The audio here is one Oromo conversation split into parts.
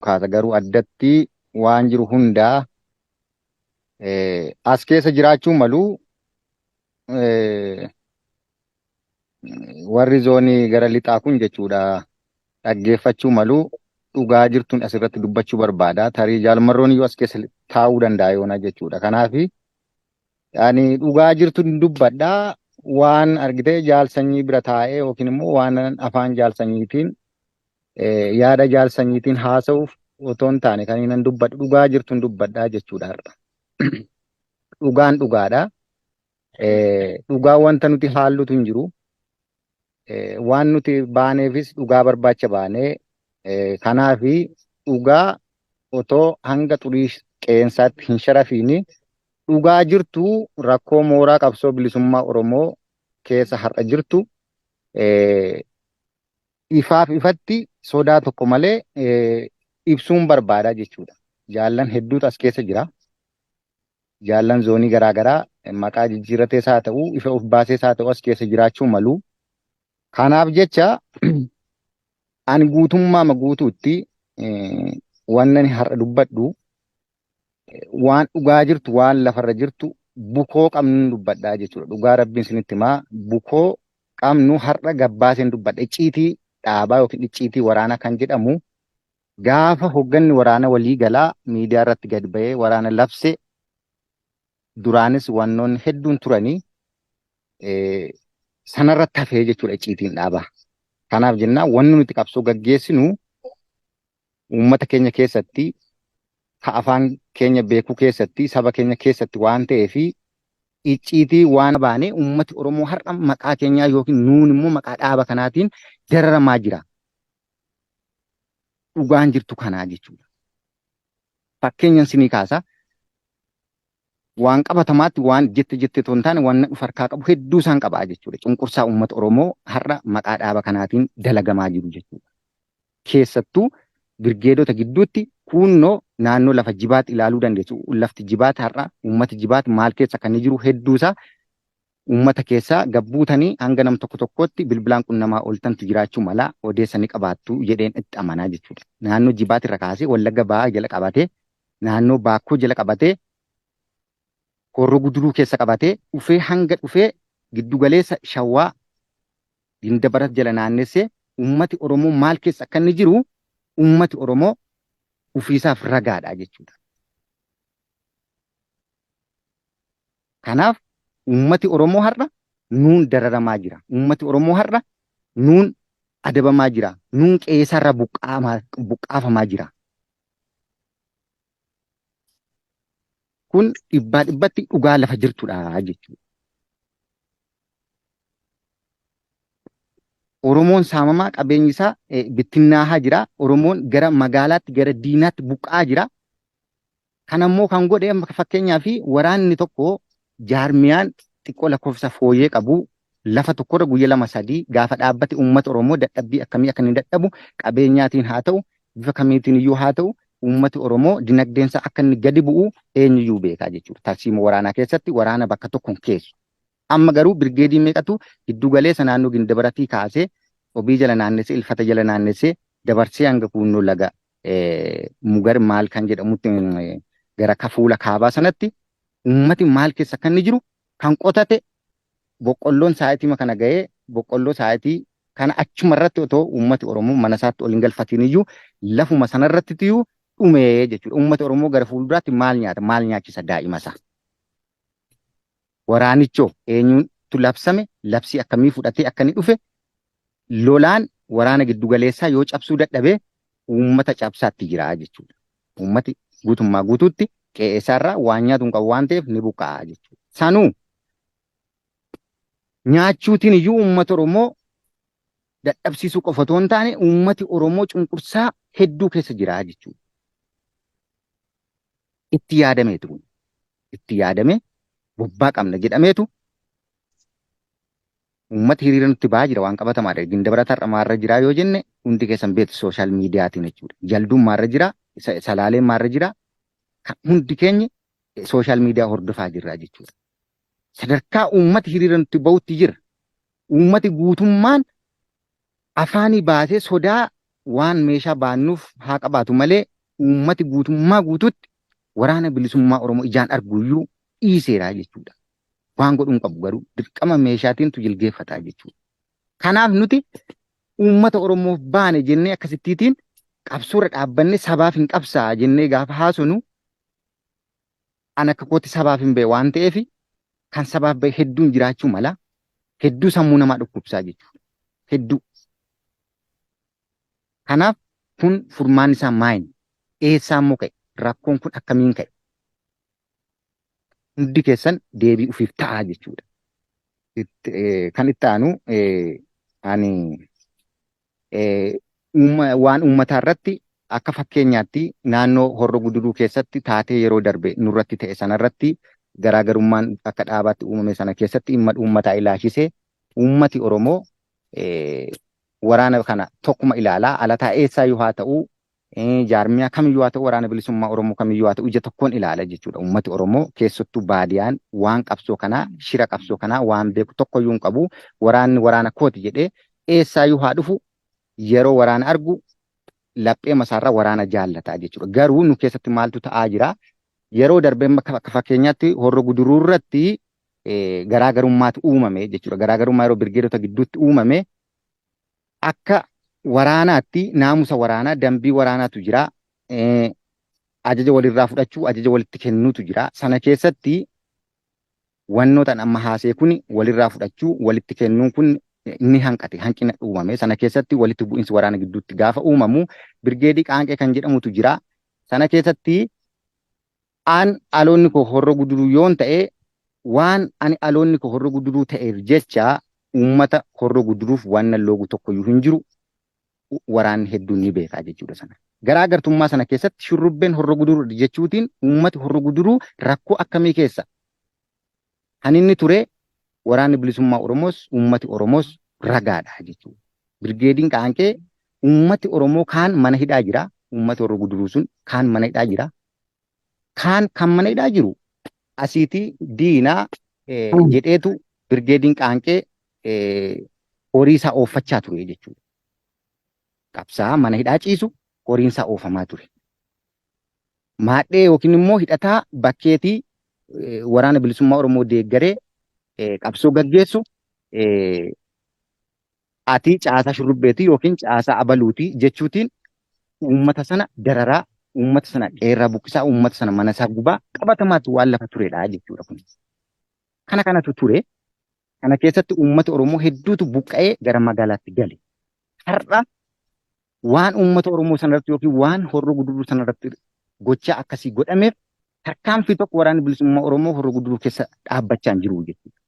Kaasa garuu addatti waan jiru hundaa as keessa jiraachuu malu. Warri zoonii gara lixaa kun jechuudha dhaggeeffachuu malu, dhugaa jirtuun asirratti dubbachuu barbaada. Tarii jaalmarroon iyyuu as keessa taa'uu danda'a yoona jechuudha. Kanaaf ani dhugaa jirtuun dubbadha. Waan argitee jaal Sanyii bira taa'ee yookiin immoo waan afaan jaal Sanyiitiin, yaada jaal Sanyiitiin haasa'uuf otoo hin taane, kan inni dubbadhu dhugaa jirtuun dubbadhaa jechuudha har'a. Dhugaan dhugaadha. Dhugaa wanta nuti haallutu hin jiru. Waan nuti baaneefis dhugaa barbaacha baanee, kanaafi dhugaa otoo hanga xurii qeensaatti hin sharafiini dhugaa jirtu, rakkoo mooraa qabsoo bilisummaa Oromoo keessa har'a jirtu ifaaf ifatti sodaa tokko malee ibsuun barbaada jechuudha. Jaallan hedduutu as keessa jira. Jaallan zoonii garaa garaa maqaa jijjiirratees haa ta'u, ifa of baasees haa ta'u, as keessa jiraachuu malu. Kanaaf jecha ani guutummaa guutuutti wannan har'a dubbadhu waan dhugaa jirtu, waan lafarra jirtu, bukoo qabnu dubbadhaa jechuudha. Dhugaa Rabbiin isinitti himaa, bukoo qabnu har'a gabbaaseen dubbadha. Icciitii dhaabaa yookiin icciitii waraanaa kan jedhamu, gaafa hogganni waraana walii galaa miidiyaa irratti gad ba'ee waraana labse, duraanis wannoonni hedduun turanii sanarratti hafee jechuudha icciitiin dhaabaa. Kanaaf jennaan wanni nuti qabsoo gaggeessinu uummata keenya keessatti, ka afaan keenya beekuu keessatti, saba keenya keessatti waan ta'eef, icciitii waan baane uummati Oromoo har'a maqaa keenyaa yookiin nuun immoo maqaa dhaaba kanaatiin dararamaa jira. Dhugaan jirtu kanaa jechuudha. Fakkeenyan sinii kaasa. Waan qabatamaatti, waan jette jette otoo hin taane, waan dhufa harkaa qabu hedduu isaan qabaa jechuudha. Cunqursaa uummata Oromoo har'a maqaa dhaaba kanaatiin dalagamaa jiru jechuudha. Keessattuu birgeedota gidduutti kuunnoo naannoo lafa Jibaat ilaaluu dandeessu. Lafti Jibaat har'a uummati Jibaat maal keessa kan jiru hedduusaa uummata keessaa gabbuutanii hanga nam tokko tokkotti bilbilaan qunnamaa ooltantu jiraachuu mala, odeessa ni qabaattu jedheen itti amanaa jechuudha. Naannoo Jibaat irra kaasee Wallagga Ba'aa jala qabatee, naannoo Baakkoo jala qabatee, Horroo Guduruu keessa qabatee dhufee, hanga dhufee giddugaleessa Shawaa Gindabarat jala naannessee uummati Oromoo maal keessa akka inni jiru uummati Oromoo ofiisaaf ragaadha jechuudha. Kanaaf uummati Oromoo har'a nuun dararamaa jira. Uummati Oromoo har'a nuun adabamaa jira. Nuun qe'eesaarraa buqqaafamaa jira. Kun dhibbaa dhibbatti dhugaa lafa jirtudha jechuudha. Oromoon saamamaa, qabeenyi isaa bittinnaahaa jira. Oromoon gara magaalaatti, gara diinaatti buqqa'aa jira. Kana immoo kan godhe, fakkeenyaaf, waraanni tokko, jaarmiyaan xiqqoo lakkoofsa fooyyee qabu lafa tokkorra guyya 2 3 gaafa dhaabbate, uummata Oromoo dadhabbii akkamii akka inni dadhabu, qabeenyaatiin haa ta'u, bifa kamiitiin iyyuu haa ta'u, uummati Oromoo dinagdeensaa akka inni gadi bu'u eenyuyyuu beekaa jechuudha. Tarsiimoo waraanaa keessatti waraana bakka tokko hin keessu. Amma garuu birgeedii meeqatu giddu galeessa naannoo Gindabaratii kaasee Obii jala naannessee, Ilfata jala naannessee, dabarsee hanga kuunnoo laga Mugar maal kan jedhamutti gara kafuula kaabaa sanatti uummati maal keessa akka inni jiru, kan qotate boqqolloon saayitii kana ga'ee, boqqolloo saayitii kana achuma irratti otoo uummati Oromoo mana isaatti ol hin galfatiin iyyuu lafuma sanarratti iyyuu dhumee jechuudha. Uummati Oromoo gara fuulduraatti maal nyaata? Maal nyaachisa daa'ima isaa? Waraanichoo eenyutu labsame? Labsii akkamii fudhatee akka inni dhufe? Lolaan waraana giddugaleessaa yoo cabsuu dadhabee uummata cabsaatti jira jechuudha. Uummati guutummaa guutuutti qe'ee isaarraa waan nyaatu hin qabu waan ta'eef ni buqqa'a jechuudha. Sanuu nyaachuutiin iyyuu uummata Oromoo dadhabsiisuu qofa otoo hin taane, uummati Oromoo cunqursaa hedduu keessa jira jechuudha. Itti yaadameetu kun. Itti yaadamee bobbaa qabna jedhameetu uummati hiriira nutti ba'aa jira, waan qabatamaadha. Gindabarat har'a maarra jira yoo jenne, hundi keessan beektu social miidiyaatiin jechuudha. Jalduun maarra jira, Salaaleen maarra jira. Hundi keenya social media hordofaa jirra jechuudha. Sadarkaa uummati hiriira nutti ba'utti jira. Uummati guutummaan afaanii baasee sodaa waan meeshaa baannuuf haa qabaatu malee uummati guutummaa guututti waraana bilisummaa Oromoo ijaan arguuyyuu dhiiseera jechuudha. Waan godhuu hin qabu garuu dirqama meeshaatiintu jilgeeffataa jechuudha. Kanaaf nuti uummata Oromoof baane jennee akkasittiitiin qabsoorra dhaabbanne sabaaf hin qabsaa jennee gaafa haasonu an akka kootti sabaaf hin ba'e waan ta'eef kan sabaaf ba'e hedduun jiraachuu mala. Hedduu sammuu namaa dhukkubsaa jechuudha. Hedduu. Kanaaf kun furmaan isaa maayini? Eessaa immoo ka'e? Rakkoon kun akkamiin ka'e? Hundi keessan deebii ofiif ta'aa jechuudha. Kan itti aanu ani waan uummataa irratti akka fakkeenyaatti naannoo Horro Guduruu keessatti taatee yeroo darbe nurratti ta'e sanarratti garaagarummaan akka dhaabaatti uumame sana keessatti dhimma uummataa ilaalchisee uummati Oromoo waraana kana tokkuma ilaalaa alataa eessaayyuu haa ta'u jaarmiyaa kamiyyuu haa ta'u waraana bilisummaa Oromoo kamiyyuu haa ta'u ija tokkoon ilaala jechuudha. Uummati Oromoo keessattuu baadiyaan waan qabsoo kanaa shira qabsoo kanaa waan beeku tokkoyyuu hin qabu. Waraanni waraana kooti jedhee eessaayyuu haa dhufu yeroo waraana argu laphee masaarraa waraana jaallataa jechuudha. Garuu nu keessatti maaltu ta'aa jira? Yeroo darbee akka fakkeenyaatti Horro Guduruu irratti garaagarummaatu uumame jechuudha. Garaagarummaa yeroo birgeedota gidduutti uumame akka waraanaatti naamusa waraanaa dambii waraanaatu jira. Ajaja walirraa fudhachuu, ajaja walitti kennuutu jira. Sana keessatti wannootaan amma haasee kun walirraa fudhachuu, walitti kennuun kun ni hanqate, hanqina uumame. Sana keessatti walitti bu'insi waraana gidduutti gaafa uumamu birgeedii qaanqee kan jedhamutu jira. Sana keessatti an aloonni koo Horro Guduruu yoon ta'e waan ani aloonni koo Horro Guduruu ta'eef jecha uummata Horro Guduruuf waan nan loogu tokkoyyuu hin jiru. Waraanni hedduun ni beekaa jechuudha sana. Garaagartummaa sana keessatti shurrubbeen Horro Guduruu jechuutiin uummati Horro Guduruu rakkoo akkamii keessa kan inni ture waraanni bilisummaa Oromoos uummati Oromoos ragaadha jechuudha. Birgeediin qaanqee uummati Oromoo kaan mana hidhaa jira. Uummati Horro Guduruu sun kaan mana hidhaa jira. Kaan kan mana hidhaa jiru asiitii diinaa jedheetu birgeediin qaanqee horii isaa ooffachaa ture jechuudha. Qabsaa mana hidhaa ciisu horiin isaa oofamaa ture. Maadhee yookiin immoo hidhataa bakkeetii waraana bilisummaa Oromoo deeggaree qabsoo gaggeessu ati caasaa shurrubbeetii yookiin caasaa abaluutii jechuutiin uummata sana dararaa, uummata sana qeerraa buqqisaa, uummata sana mana isaa gubaa qabatamaatti waan lafa turedha jechuudha kun. Kana kanatu ture. Kana keessatti uummata Oromoo hedduutu buqqa'ee gara magaalaatti gale. Har'a waan uummata Oromoo sanarratti yookiin waan Horroo Guduruu sanarratti gochaa akkasii godhameef tarkaanfii tokko waraanni bilisummaa Oromoo Horroo Guduruu keessa dhaabbachaa hin jiru jechuudha.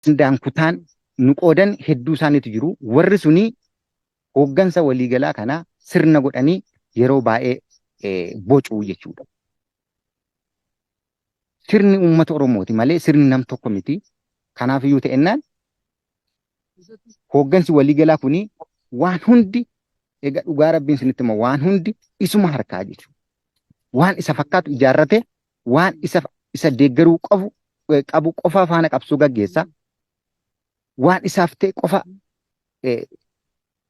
Gandaan kutaan nu qoodan hedduu isaaniitu jiru. Warri suni hooggansa waliigalaa kana sirna godhanii yeroo baay'ee bocuu jechuudha. Sirni uummata Oromooti malee sirni nam tokko miti. Kanaaf iyyuu ta'ennaan hooggansi waliigalaa kuni waan hundi egaa dhugaa rabbiin isinitti hima waan hundi isuma harkaa jechuudha. Waan isa fakkaatu ijaarrate waan isa isa deeggaruu qabu qabu qofa faana qabsoo gaggeessa. Waan isaaf ta'e qofa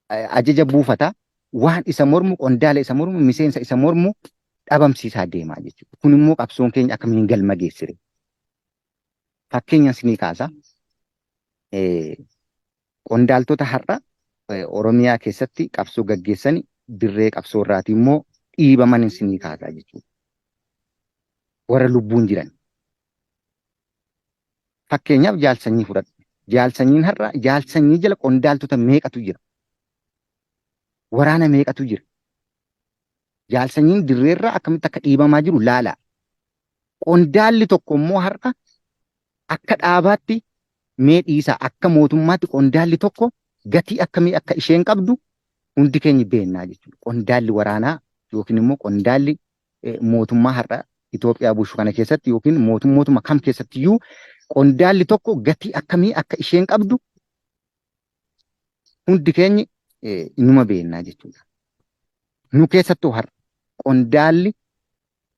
ajaja buufata. Waan isa mormu qondaala isa mormu miseensa isa mormu dhabamsiisaa deemaa jechuudha. Kun immoo qabsoon keenya akkamiin galma geessire. Fakkeenya isinii kaasa. Qondaaltota har'a Oromiyaa keessatti qabsoo gaggeessan dirree qabsoo irraati immoo dhiibaman isinii kaasa jechuudha. Warra lubbuun jiran. Fakkeenyaaf Jaal Sanyii fudhadhu. Jaal Sanyiin har'a Jaal Sanyii jala qondaaltota meeqatu jira? Waraana meeqatu jira? Jaal Sanyiin dirreerraa akkamitti akka dhiibamaa jiru laalaa. Qondaalli tokko immoo har'a akka dhaabaatti mee dhiisaa akka mootummaatti qondaalli tokko gatii akkamii akka isheen qabdu hundi keenya beennaa jechuudha. Qondaalli waraanaa yookiin immoo qondaalli mootummaa har'a Itoophiyaa bulchu kana keessatti yookiin mootummootuma kam keessattiyyuu qondaalli tokko gatii akkamii akka isheen qabdu hundi keenyi numa beennaa jechuudha. Nu keessattuu har'a qondaalli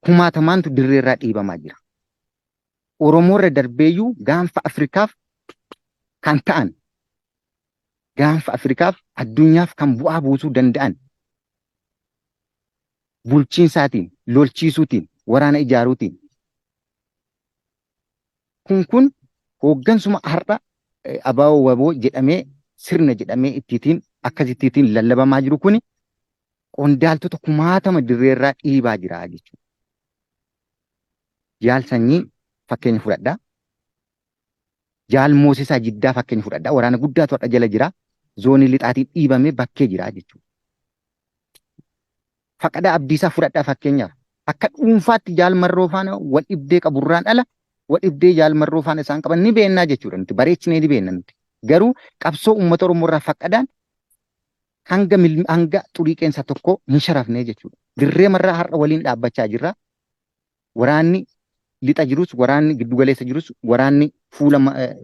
kumaatamaantu dirreerraa dhiibamaa jira. Oromoorra darbeeyyuu gaanfa Afrikaaf kan ta'an gaanfa Afrikaaf addunyaaf kan bu'aa buusuu danda'an bulchiinsaatiin, lolchiisuutiin, waraana ijaaruutiin. Kun kun hooggansuma har'a abaaboo waboo jedhamee sirna jedhamee ittiitiin akkasittiitiin lallabamaa jiru kuni qondaaltota kumaatama dirreerraa dhiibaa jira jechuudha. Jaal Sanyii fakkeenya fudhadhaa. Jaal Moosisaa Jiddaa fakkeenya fudhadhaa. Waraana guddaatu har'a jala jira. Zoonii lixaatiin dhiibamee bakkee jira jechuudha. Faqadaa Abdiisaa fudhadhaa fakkeenyaaf. Akka dhuunfaatti Jaal Marroo faana wal dhibdee qaburraan ala wal dhibdee Jaal Marroo faana isaan qaban ni beennaa jechuudha nuti. Bareechinee ni beenna nuti. Garuu qabsoo uummata Oromoo irraa Faqadaan hanga hanga xurii qeensa tokko hin sharafne jechuudha. Dirree marraa har'a waliin dhaabbachaa jirra. Waraanni lixa jirus, waraanni giddugaleessa jirus, waraanni fuula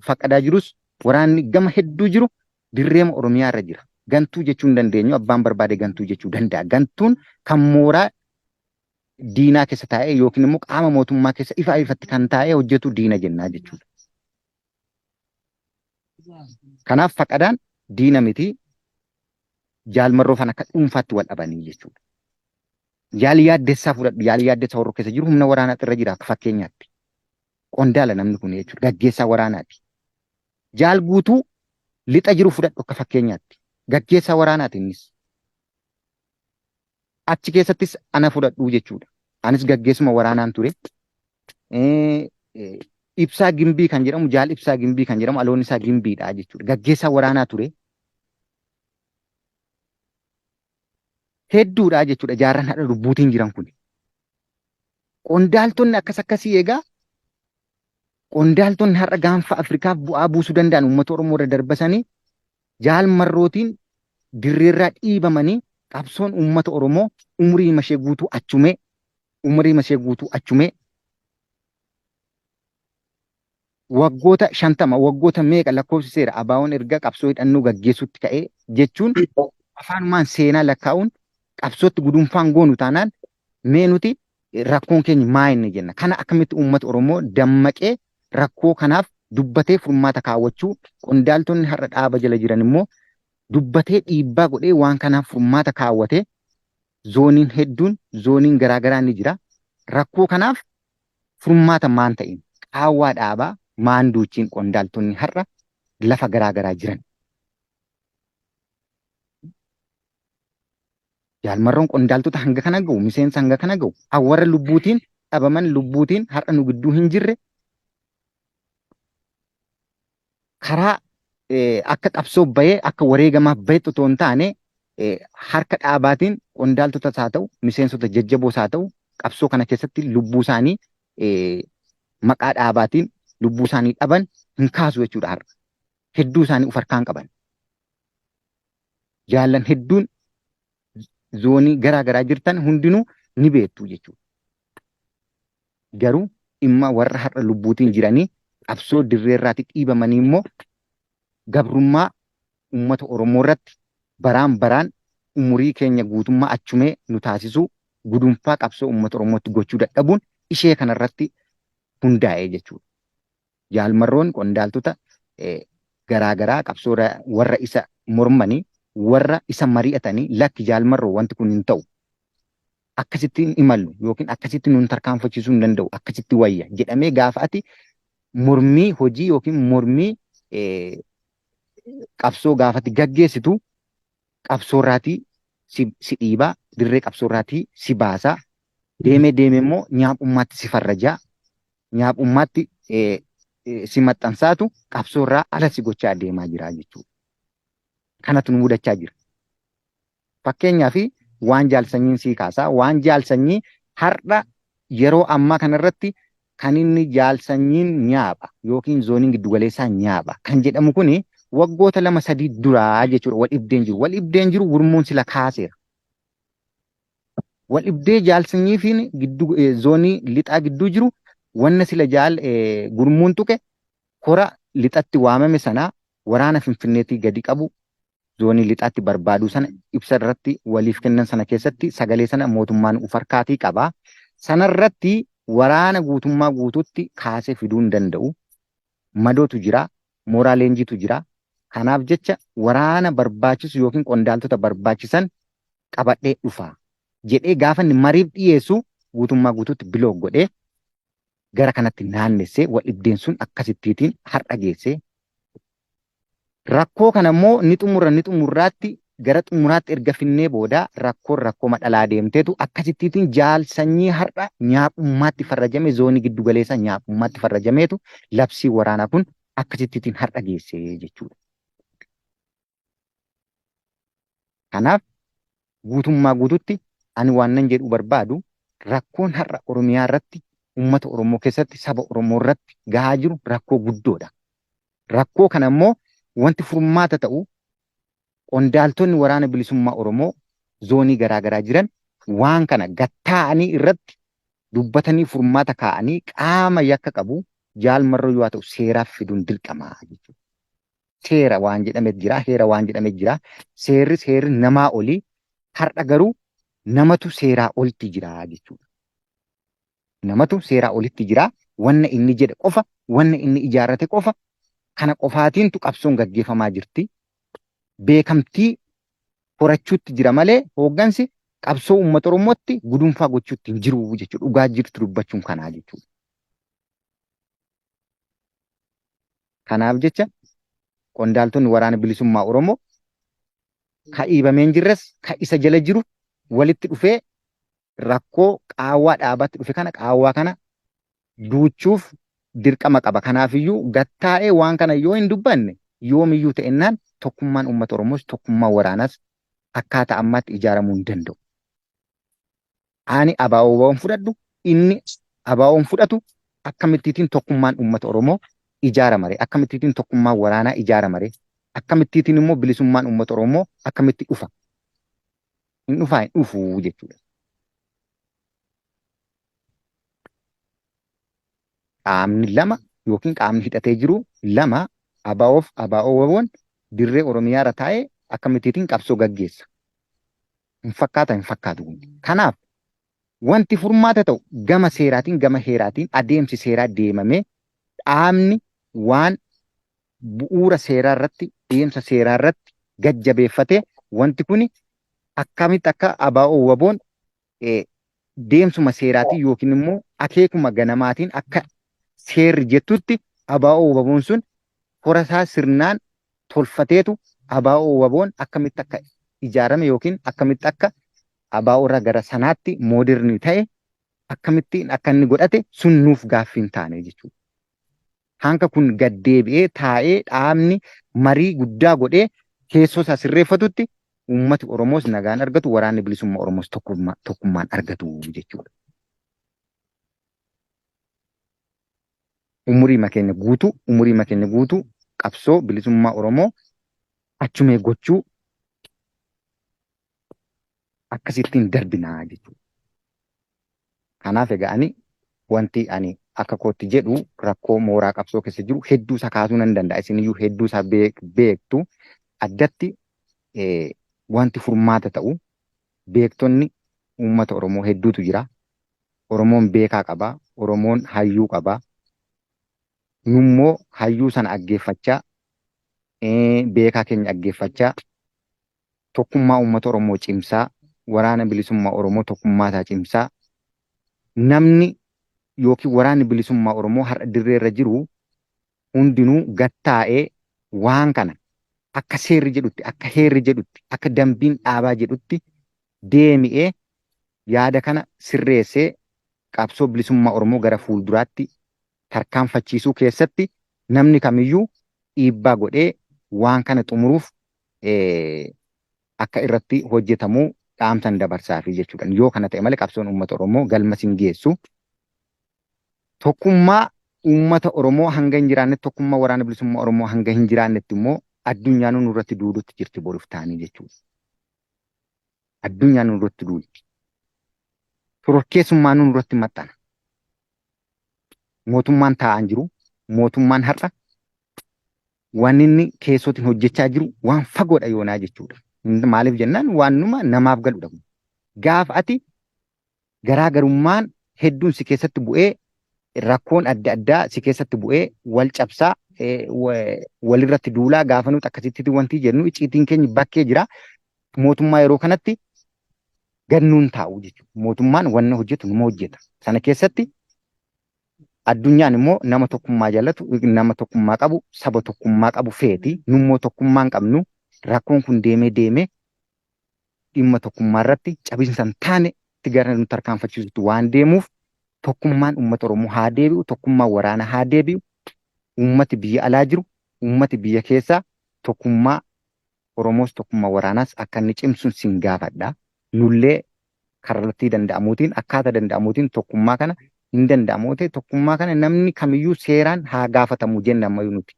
Faqadaa jirus, waraanni gama hedduu jiru dirreema Oromiyaa irra jira. Gantuu jechuu hin dandeenyu, abbaan barbaade gantuu jechuu danda'a. Gantuun kan mooraa diinaa keessa taa'ee yookiin immoo qaama mootummaa keessa ifa ifatti kan taa'ee hojjetu diina jennaa jechuudha. Kanaaf Faqadaan diina miti Jaal Marroo faana akka dhuunfaatti wal dhabanii jechuudha. Jaal Yaaddessaa fudhadhu. Jaal Yaaddessaa warra keessa jiru humna waraanaatti irra jira akka fakkeenyaatti. Qondaala namni kun jechuudha. Gaggeessaa waraanaati. Jaal Guutuu lixa jiru fudhadhu akka fakkeenyaatti. Gaggeessaa waraanaati innis. Achi keessattis ana fudhadhuu jechuudha. Anis gaggeessuma waraanaan ture. Ibsaa Gimbii kan jedhamu Jaal Ibsaa Gimbii kan jedhamu aloon isaa Gimbiidha jechuudha. Gaggeessaa waraanaa ture. Hedduudha jechuudha jaarran hadha lubbuutiin jiran kun. Qondaaltonni akkas akkasii egaa qondaaltonni har'a gaanfa Afrikaaf bu'aa buusuu danda'an uummata Oromoo irra darbasanii Jaal Marrootiin dirreerraa dhiibamanii qabsoon uummata Oromoo umurii mashee guutuu achumee umurii mashee guutuu achumee waggoota 50 waggoota meeqa lakkoofsiseera ABOn erga qabsoo hidhannoo gaggeessuutti ka'ee jechuun afaanumaan seenaa lakkaa'uun qabsootti gudunfaan goonu taanaan mee nuti rakkoon keenya maa inni jenna. Kana akkamitti uummata Oromoo dammaqee rakkoo kanaaf dubbatee furmaata kaawwachuu qondaaltonni har'a dhaaba jala jiran immoo dubbatee dhiibbaa godhee waan kanaaf furmaata kaawwatee zooniin hedduun zooniin garaagaraa ni jira. Rakkoo kanaaf furmaata maan ta'in qaawwaa dhaabaa maan duuchiin qondaaltonni har'a lafa garaagaraa jiran. Jaal Marroon qondaaltota hanga kana ga'u, miseensa hanga kana ga'u, warra lubbuutiin dhabaman lubbuutiin har'a nu gidduu hin jirre karaa akka qabsoo bahee akka wareegamaaf bahetti otoo hin taane harka dhaabaatiin qondaaltotas haa ta'u miseensota jajjaboos haa ta'u qabsoo kana keessatti lubbuu isaanii maqaa dhaabaatiin lubbuu isaanii dhaban hin kaasu jechuudha har'a. Hedduu isaanii uf harkaan qaban. Jaallan hedduun zoonii garaa garaa jirtan hundinuu ni beektu jechuudha. Garuu dhimma warra har'a lubbuutiin jiranii qabsoo dirreerraati dhiibamanii immoo gabrummaa uummata Oromoo irratti baraan baraan umurii keenya guutummaa achumee nu taasisuu gudunfaa qabsoo uummata Oromootti gochuu dadhabuun ishee kanarratti hundaa'ee jechuudha. Jaal Marroon qondaaltota garaa garaa qabsoo warra isa mormanii warra isa mari'atanii lakki Jaal Marroo wanti kun hin ta'u. Akkasitti hin imallu yookiin akkasitti nun tarkaanfachiisuu hin danda'u akkasitti wayya jedhamee gaafa ati mormii hojii yookiin mormii qabsoo gaafatti gaggeessitu qabsoorraatii si dhiibaa dirree qabsoorraatii si baasaa deemee deemee immoo nyaaphummaatti si farrajaa nyaaphummaatti si maxxansaatu qabsoorraa ala si gochaa deemaa jira jechuudha. Kanatu nu mudachaa jira. Fakkeenyaaf waan jaalsanyiin sii kaasaa waan jaalsanyii har'a yeroo ammaa kanarratti kan inni jaalsanyiin nyaapha yookiin zooniin giddugaleessaa nyaapha kan jedhamu kuni waggoota 2-3 duraa jechuudha. Wal dhibdeen jiru. Wal dhibdeen jiru gurmuun sila kaaseera. Wal dhibdee jaalsanyii fi giddu zoonii lixaa gidduu jiru wanna sila jaal gurmuun tuqe kora lixatti waamame sanaa waraana Finfinneetii gadi qabu zoonii lixaatti barbaaduu sana ibsa irratti waliif kennan sana keessatti sagalee sana mootummaan uf harkaatii qaba. Sanarratti waraana guutummaa guutuutti kaasee fiduu hin danda'u. Madootu jira, mooraa leenjiitu jira. Kanaaf jecha waraana barbaachisu yookiin qondaaltota barbaachisan qabadhee dhufa jedhee gaafa inni mariif dhiyeessu guutummaa guutuutti bilook godhee gara kanatti naannessee wal dhibdeen sun akkasittiitiin har'a geessee rakkoo kana immoo ni xumurra ni xumurraatti gara xumuraatti erga finnee booda rakkoon rakkoo madhalaa deemteetu akkasittiitiin jaal sanyii har'a nyaaphummaatti farrajame zoonii giddu galeessaa nyaaphummaatti farrajameetu labsii waraanaa kun akkasittiitiin har'a geessee jechuudha. Kanaaf guutummaa guututti ani waan nan jedhu barbaadu rakkoon har'a Oromiyaa irratti uummata Oromoo keessatti saba Oromoo irratti gahaa jiru rakkoo guddoodha. Rakkoo kana immoo wanti furmaata ta'u qondaaltonni waraana bilisummaa Oromoo zoonii garaa garaa jiran waan kana gattaa'anii irratti dubbatanii furmaata kaa'anii qaama yakka qabu jaal marroo yoo ta'u seeraaf fiduun dirqama jechuudha. Seera waan jedhamet jira, heera waan jedhamet jira. Seerris heerri namaa olii har'a garuu namatu seeraa olti jira jechuudha. Namatu seeraa olitti jira. Wanna inni jedhe qofa, wanna inni ijaarrate qofa kana qofaatiintu qabsoon gaggeeffamaa jirti. Beekamtii horachuutti jira malee hooggansi qabsoo uummata Oromootti gudunfaa gochuutti hin jiru jechuudha. Dhugaa jirtu dubbachuun kanaa jechuudha. Kanaaf jecha qondaaltonni waraana bilisummaa Oromoo ka dhiibamee hin jirres ka isa jala jiru walitti dhufee rakkoo qaawwaa dhaabaatti dhufe kana qaawwaa kana duuchuuf dirqama qaba. Kanaafiyyuu gattaa'ee waan kana yoo hin dubbanne yoomiyyuu ta'ennaan tokkummaan uummata Oromoos tokkummaan waraanaas akkaataa ammaatti ijaaramuu hin danda'u. Ani ABO fudhadhu inni ABO'n fudhatu akkamittiitiin tokkummaan uummata Oromoo ijaaramare akkamittiitiin tokkummaan waraanaa ijaaramare akkamittiitiin immoo bilisummaan uummata Oromoo akkamitti dhufa hin dhufaa hin dhufuu jechuudha. Qaamni lama yookiin qaamni hidhatee jiru lama ABOf ABO WBO'n dirree Oromiyaa irra taa'ee akkamittiitiin qabsoo gaggeessa. Hin fakkaata hin fakkaatu kun. Kanaaf wanti furmaata ta'u gama seeraatiin gama heeraatiin adeemsi seeraa deemamee dhaabni waan bu'uura seeraa irratti deemsa seeraa irratti gajjabeeffatee wanti kun akkamitti akka ABO WBO'n deemsuma seeraatiin yookiin immoo akeekuma ganamaatiin akka seerri jettutti ABO WBO'n sun horasaa sirnaan tolfateetu ABO WBO'n akkamitti akka ijaarame yookiin akkamitti akka ABO irraa gara sanaatti mooderni ta'e akkamittiin akka inni godhate sun nuuf gaaffii hin taane jechuudha. Hanka kun gad deebi'ee taa'ee dhaabni marii guddaa godhee keessoo isaa sirreeffatutti uummati Oromoos nagaan argatu waraanni bilisummaa Oromoos tokkummaan argatu jechuudha. Umurii keenya guutuu umurii keenya guutuu Qabsoo bilisummaa Oromoo achumee gochuu akkasittiin darbinaa jechuudha. Kanaaf egaa ani wanti ani akka kootti jedhu rakkoo mooraa qabsoo keessa jiru hedduu isaa kaasuu nan danda'a. Isiniyyuu hedduu isaa beektu. Addatti wanti furmaata ta'u beektonni uummata Oromoo hedduutu jira. Oromoon beekaa qaba. Oromoon hayyuu qaba. Nummoo hayyuu sana dhaggeeffachaa, beekaa keenya dhaggeeffachaa, tokkummaa uummata Oromoo cimsaa, waraana bilisummaa Oromoo tokkummaa isaa cimsaa, namni yookiin waraanni bilisummaa Oromoo har'a dirree irra jiru hundinuu gattaa'ee waan kana akka seerri jedhutti, akka heerri jedhutti, akka dambiin dhaabaa jedhutti deemi'ee yaada kana sirreessee qabsoo bilisummaa Oromoo gara fuulduraatti tarkaanfachiisuu keessatti namni kamiyyuu dhiibbaa godhee waan kana xumuruuf akka irratti hojjetamu dhaamsan dabarsaafi jechuudha. Yoo kana ta'e malee qabsoon uummata Oromoo galma sin geessu. Tokkummaa uummata Oromoo hanga hin jiraannetti, tokkummaa waraana bilisummaa Oromoo hanga hin jiraannetti immoo addunyaan nurratti duulutti jirti boruuf ta'anii jechuudha. Addunyaan nurratti duulti. Shororkeessummaan nurratti maxxana. Mootummaan taa'aan jiru, mootummaan har'a waan inni keessootiin hojjechaa jiru waan fagoodha yoonaa jechuudha. Maaliif jennaan waan numa namaaf galudha. Gaafa ati garaagarummaan hedduun si keessatti bu'ee, rakkoon adda addaa si keessatti bu'ee, wal cabsaa, walirratti duulaa gaafa nuti akkasitti wanti jennu icciitiin keenya bakkee jira. Mootummaa yeroo kanatti gannuun taa'u jechuudha. Mootummaan wanna hojjetu numa hojjeta. Sana keessatti addunyaan immoo nama tokkummaa jaallatu, nama tokkummaa qabu, saba tokkummaa qabu feeti. Nummoo tokkummaa hin qabnu. Rakkoon kun deemee deemee dhimma tokkummaa irratti cabinsa hin taane itti gara nu tarkaanfachiisutti waan deemuuf tokkummaan uummata Oromoo haa deebi'u, tokkummaan waraanaa haa deebi'u, uummati biyya alaa jiru, uummati biyya keessaa tokkummaa Oromoos tokkummaa waraanaas akka inni cimsu sin gaafadha. Nullee kallattii danda'amuutiin, akkaataa danda'amuutiin tokkummaa kana hin danda'amu ta'e tokkummaa kana namni kamiyyuu seeraan haa gaafatamu jenna ammayyuu nuti.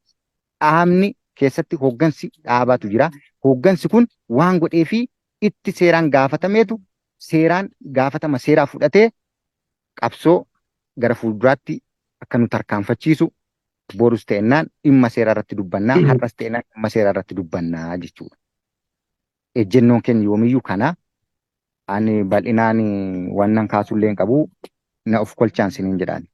Dhaabni keessatti hooggansi dhaabaatu jira. Hooggansi kun waan godhee fi itti seeraan gaafatameetu seeraan gaafatama seeraa fudhatee qabsoo gara fuulduraatti akka nu tarkaanfachiisu borus ta'ennaan dhimma seeraa irratti dubbannaa, har'as ta'ennaan dhimma seeraa irratti dubbannaa jechuudha. Ejjennoon keenya yoomiyyuu kana. Ani bal'inaan wannan kaasullee hin qabu, na of kolchaan siniin jedhaan.